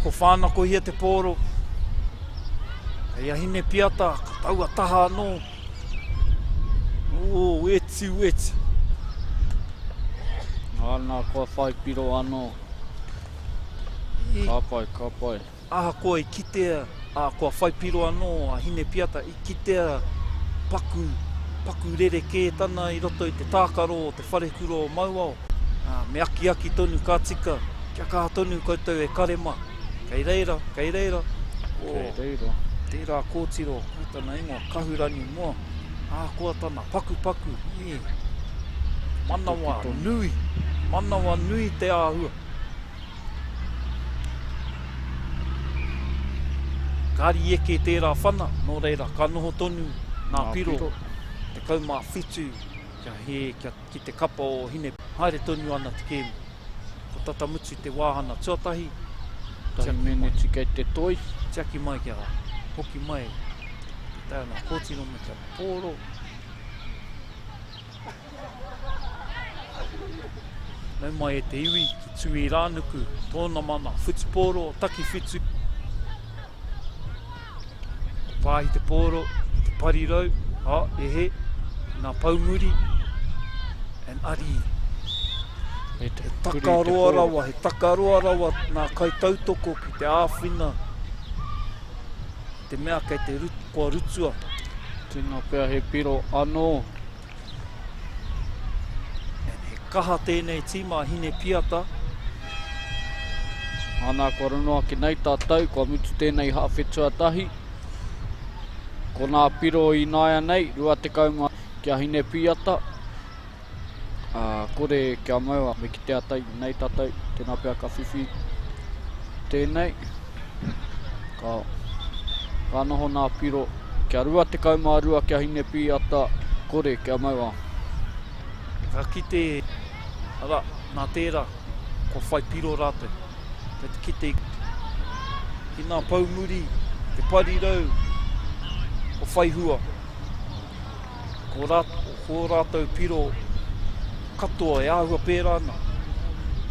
Ko whānakohia te pōro. Kei a Hinepiata, ka taua taha anō. Ō, weti, weti. Āna, kua whai piro anō. Ka pai, ka pai. Ahakoa i kitea, ā, kua whai piro anō a Hinepiata, i kitea paku, paku rerekē tana i roto i te tākaro o te wharekura o Mauao. Ā, me akiaki tonu ka tika, kia kaha tonu koutou e kare mā. Kei reira, kei reira. O, kei reira. Tērā kōtiro, ko tana ingoa, Kahurangi Moa. Ahakoa tana pakupaku, ē, manawa nui, manawa nui te āhua. Ka eke tērā whana, nō reira, ka noho tonu ngā piro 17 kia hē kia ki te kapa o Hine. Haere tonu ana te kēmu. Ko tata mutu te wāhana tuatahi. Tahi meneti kei te toi. Tiaki mai kia hoki mai te tae ana kōtiro me tana pōro. Nau mai e te iwi ki Tūirānuku, tōna mana, whutupōro, takiwhitu. Ko Pāhi te pōro, te parirau, a, e he, nā Poumuri, and Ari. He takaroa rawa, he takaroa rawa nā kaitautoko ki te āwhina i te mea kei te kua rutua. Tēnā pea he piro anō. And he kaha tēnei tīma a Hine Piata. Ana, kua rono ake nei tātou, kua mutu tēnei hāwhe tuatahi. Ko nā piro i nāianei, 20 ki a Hine Piata. Ā, kore kia mau, me kite ata nei tātou, tēnā pea ka whiwhi tēnei. Ka, ka noho nā piro kia 22 kia Hinepīata, kore kia mau a. Ka kite, arā, nā tērā, kua whai piro rātou. Kei te kite ki nā poumuri, te parirau, kua whai hua. Ko rā, ko rātou piro katoa e āhua pērā ana.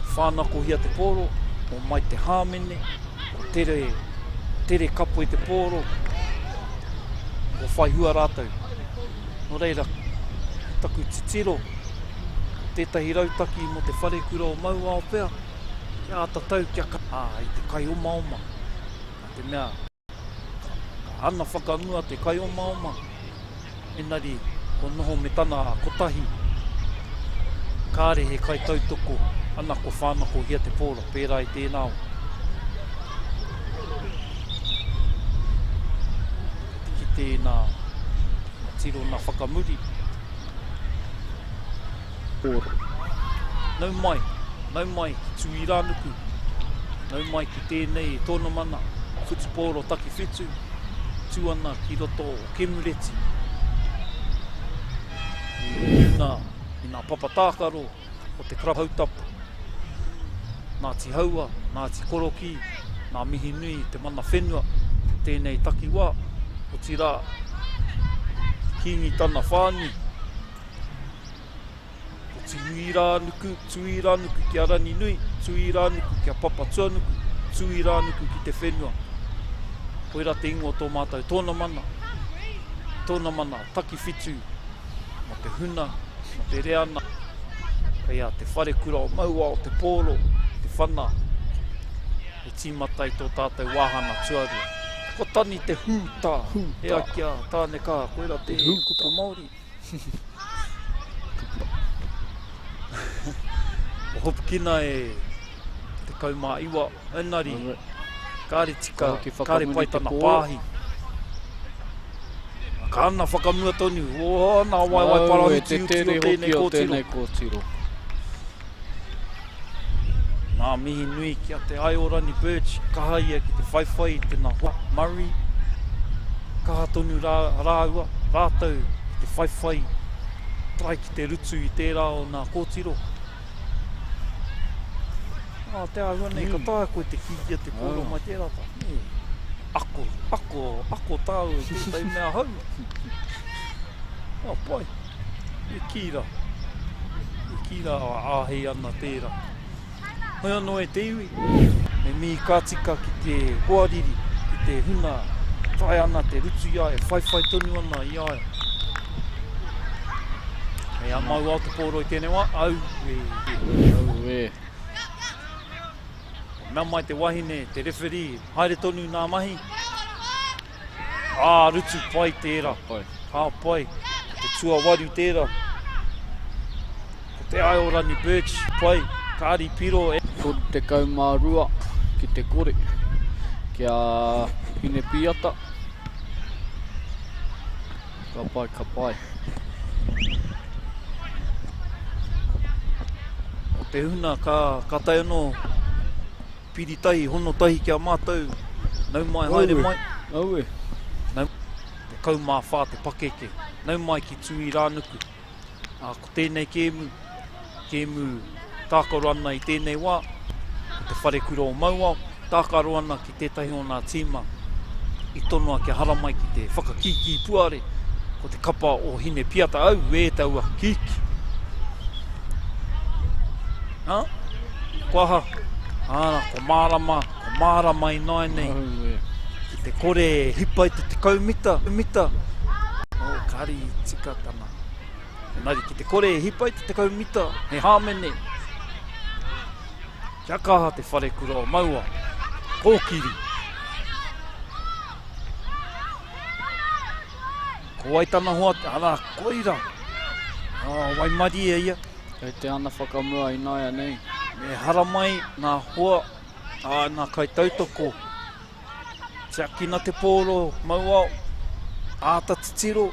Ko whānakohia te pōro, o mai te hāmene, ko tere, tere kapo i te pōro, ko whai hua rātou. Nō reira, taku titiro, tētahi rautaki mō te wharekura o Mauao pea, kia āta tau kia ka, ā, i te kaiomaoma, nā te mea, Ka ana whakamua te kaiomaoma, engari kua noho me tana kotahi, kāre he kaitautoko, ana kua whānakohia te pōro, pērā i tēnā wā. Kei te kite i nā tirona whakamuri. Pōro. Nau mai, nau mai ki Tūirānuku, nau mai ki tēnei tōnamana whutupōro takiwhitu, tū ana ki roto o Kemureti, i runga i ngā papa tākaro o te Karapu Hautapa, Ngāti Haua, Ngāti Korokī, ngā mihi nui i te mana whenua o tēnei takiwā, otirā, Kīngitana whānui. Ko Tūirānuku, Tūirānuku ki a Ranginui, Tūirānuku ki a Papatuanuku, Tūirānuku ki te whenua. Koirā te ingoa o tō mātou tōna mana, tōna mana takiwhitu mō te huna, mō te reana, kei a Te Wharekura o Mauao te pōro, te whana, e tīmata i tō tātou wāhanga tuarua. Ko Tani te hūtā, e ai ki a Tānekaha, koirā te kupu Māori. Ko hopukina e 19, engari kāre tika, kāre pai tana pāhi. Ka ana whakamua tonu, o nā waewae parahuti uti o tēnei kōtiro. kōtiro. Nā mihi nui ki a Te Aiorani Birch, kaha ia ki te whaiwhai i tena hoa, Murray. Kaha tonu rā, rāua, rātou ki te whaiwhai, try ki te rutu i tērā o nā kōtiro. Ā, te āhua nei, ka taea koe te kī ki a te kōrero mai tērā tā. Nē. Ako, ako, ako tāua i tētahi mea hou. Ā, pai. E kī rā. E kī rā, āhei ana tērā. Hoi anō e te iwi. Me mihi ka tika ki te hoariri, ki te huna tae ana te rutu i a ia, e whaiwhai tonu ana i a ia. Hei a Mauao te pōro i tēnei wā, auē. Auē. Mea mai te wahine, te rewherī, haere tonu nā mahi. Ā, rutu pai tērā. Ka pai. Ka pai. Ko te tuawaru tērā. Ko te Aorani Birch, pai. Kāri piro e. 32 ki te kore. Kia Hinepiata. Ka pai, ka pai. O te huna ka, ka tae anō piri tahi, hono tahi ki a mātou, nau mai, haere mai. Aue. Nau, 14 te pakeke, nau mai ki Tūirānuku. Ā, ko tēnei kēmu, kēmu tākaro ana i tēnei wā, ko te Wharekura o Mauao, tākaro ana ki tētahi o nā tīma i tonoa kia haramai ki te whakakīkī puare, ko te kapa o Hinepiata, auē taua kīkī! Ā, ko aha? Ā, ko mārama, ko mārama ināianei. Auē. Ki te kore e hipa i te 10 mita, mita. Oh, kāre i tika tana. Engari ki te kore e hipa i te 10 mita, he hāmene. Kia kaha te wharekura o Maua. Kōkiri. Ko wai tana hoa, arā, koira. Oh, waimarie ia. Kei te ana whakamua ināianei. Me haramai ngā hoa, ā, ngā kaitautoko. Tiakina te pōro, Mauao. Āta titiro.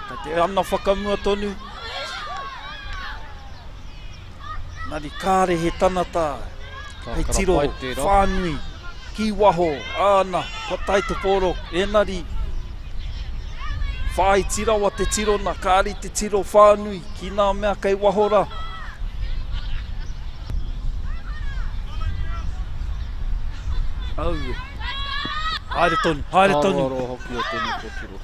Kei te ana whakamua tonu. Engari kāre he tanata hei tiro whānui ki waho, āna, kua tae te pōro, engari whāiti rawa te tirona, kāre te tiro whānui ki nā mea kei waho rā. Aue. Haere tonu, haere tonu. Aroaro hoki o tēnei kōtiro.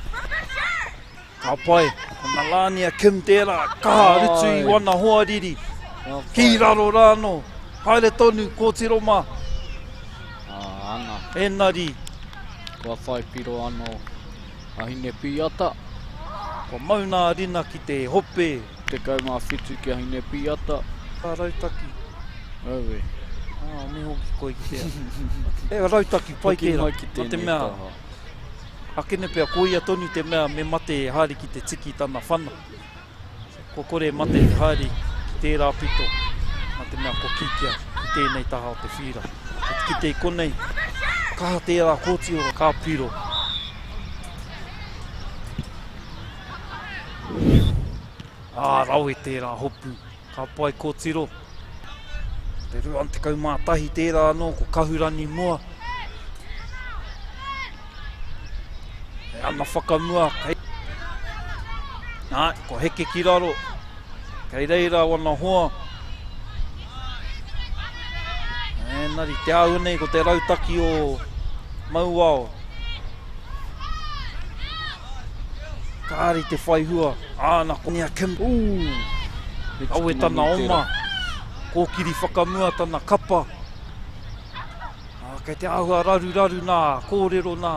Ka pai, ko Nalania Kim tērā, kaha rutu i wana hoariri, ki raro rā anō, haere tonu, kōtiro mā. Ana. Enari. Kua whai piro anō a Hinepīata. Kua mau nā rina ki te hope. 17 ki a Hinepīata. Ka rautaki. Aue. Ah, me hoki koe ki te. E rautaki pai tērā. Hoki mai ki tēnei taha. Akene pea ko ia tonu te mea me mate e haere ki te tiki tana whana. Kua kore e mate te haere ki tērā pito, nā te mea kua kīkia ki tēnei taha o te whīra. Ko te kite i konei, kaha tērā kōtiro ka piro. Ā, rawe tērā hopu. Ka pai kōtiro. Te 21 tērā anō, ko Kahurangi Moa. E ana whakamua, kei... Nā, ko heke ki raro. Kei reira wana hoa. Engari, te āhua nei ko te rautaki o Mauao. Kāre te whai hua. Āna, ko Nia Kim. Ooh! Awe tana oma. Kōkiri whakamua tana kapa. Ā, kei te āhua raruraru nā kōrero nā.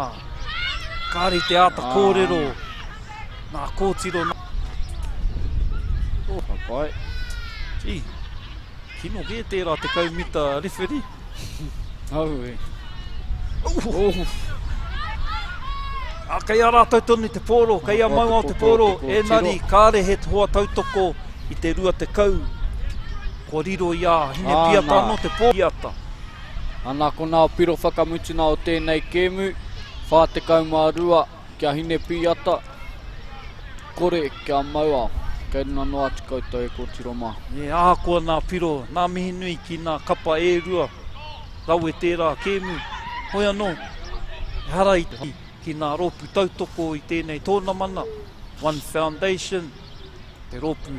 Kāre i te āta kōrero nā kōtiro nā. Oh. Ka pai. Gee, kino kē tērā 10 mita rewheri. Aue. Oh. A, kei a rātou tonu te pōro, kei a Mauao te pōro, enari kāre he hoa tautoko i te 20, kua riro i a Hinepiata anō te pōro. Ana ko nā piro whakamutuna o tēnei kēmu, 42 kia Hinepiata, kore kia Mauao. Kei runga noa atu koutou e kōtiro mā. E ahakoa nā piro, nā mihi nui ki nā kapa e rua, rawe tērā kēmu. Hoi anō, ehara i te ki nā rōpū tautoko i tēnei tōnamana, One Foundation, te rōpū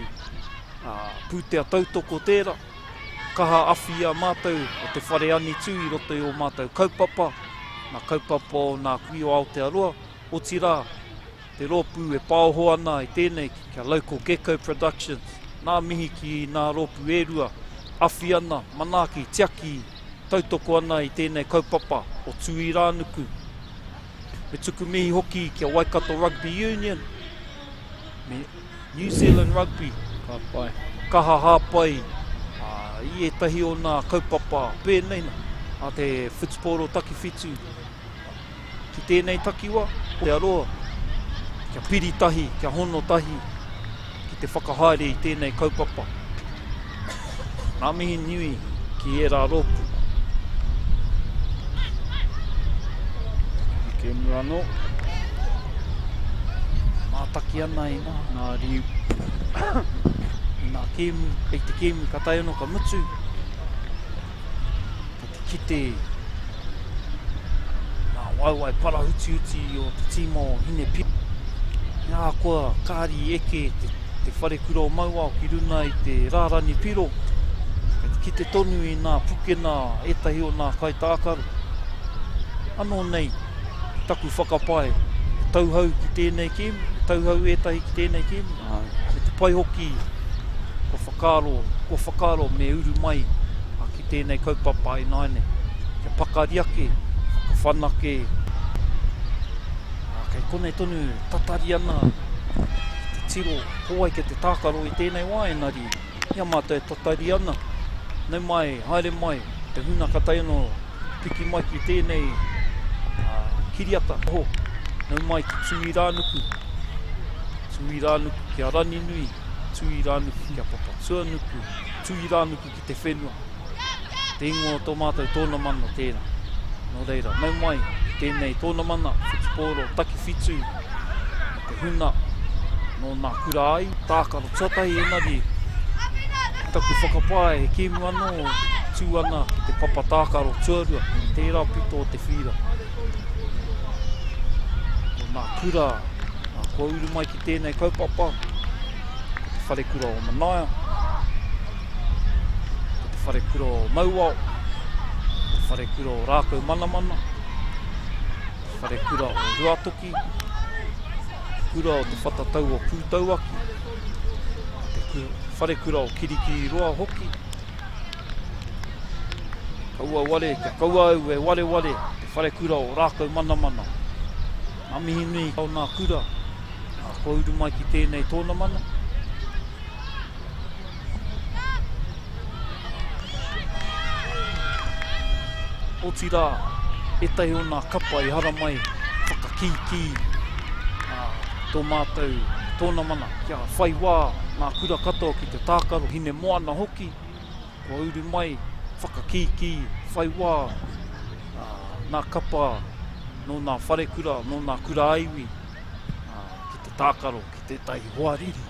pūtea tautoko tērā, kaha awhi i a mātou o te whare angitu i roto i ō mātou kaupapa, nā kaupapa o nā kui o Aotearoa, otirā, te rōpū e paoho ana i tēnei ki a Local Gecko Productions, nā mihi ki nā rōpū e rua, awhi ana, manaaki, tiaki. tautoko ana i tēnei kaupapa o Tūirānuku. Me tuku mihi hoki ki a Waikato Rugby Union me New Zealand Rugby. Ka pai. Kaha hāpai i ētahi o nā kaupapa pēnei a te whutupōro takiwhitu ki tēnei takiwa, Aotearoa, kia piri tahi, kia hono tahi ki te whakahaere i tēnei kaupapa. Ngā mihi nui ki ērā rōpū. He kēmu anō. Mātaki ana i ngā. Ngā riu. I ngā kēmu, i te kēmu ka tae anō ka mutu. Kei te kite ngā waewae parahutihuti o te tīma o Hinepia. He ahakoa kāri i eke te, te wharekura o Mauao ki runa i te rārani piro, kei te kite tonu i nā pukena ētahi o nā kaitākaro. Anō nei, taku whakapae, he tauhou ki tēnei kēmu, he tauhou ētahi ki tēnei kēmu, me te pai hoki kua whakaaro, kua whakaaro me uru mai ki tēnei kaupapa ināianei, kia pakari ake, whakawhanake, ā, kei konei tonu tatari ana ki te tiro ko wai kei te tākaro i tēnei wā, engari i a mātou e tatari ana, nau mai, haere mai, te huna ka tae anō, piki mai ki tēnei kiriata, oho, nau mai ki Tūirānuku, Tūirānuku ki a Raninui, Tūirānuku ki a Papatuanuku, Tūirānuku ki te whenua. Te ingoa o tō mātou tōnamana tērā. Nō reira, nau mai ki tēnei tōnamana, whutupōro takiwhitu, me te huna nō nā kura ai. Tākaro tuatahi engari, taku whakapae he kēmu anō tū ana ki te papa tākaro tuarua, tērā pito o te whīra. Ko nā kura kua uru mai ki tēnei kaupapa, ko te wharekura o Manaia, ko te wharekura o Mauao, ko te wharekura o Rākau Manamana, te wharekura o Ruatoki, te kura o te Whatatau o Pūtauaki, te wharekura o Kirikiriroa hoki. Kaua ware, kia kaua au e wareware te wharekura o Rākau Manamana. Ngā mihi nui o ngā kura kua uru mai ki tēnei tōnamana. Otirā, ētahi o ngā kapa i haramai whakakīkī tō mātou tōnamana kia whai wā ngā kura katoa ki te tākaro, Hinemoana hoki, kua uru mai whakakīkī whai wā ngā kapa nō ngā wharekura, nō ngā kura-ā-iwi ki te tākaro ki tētahi hoariri.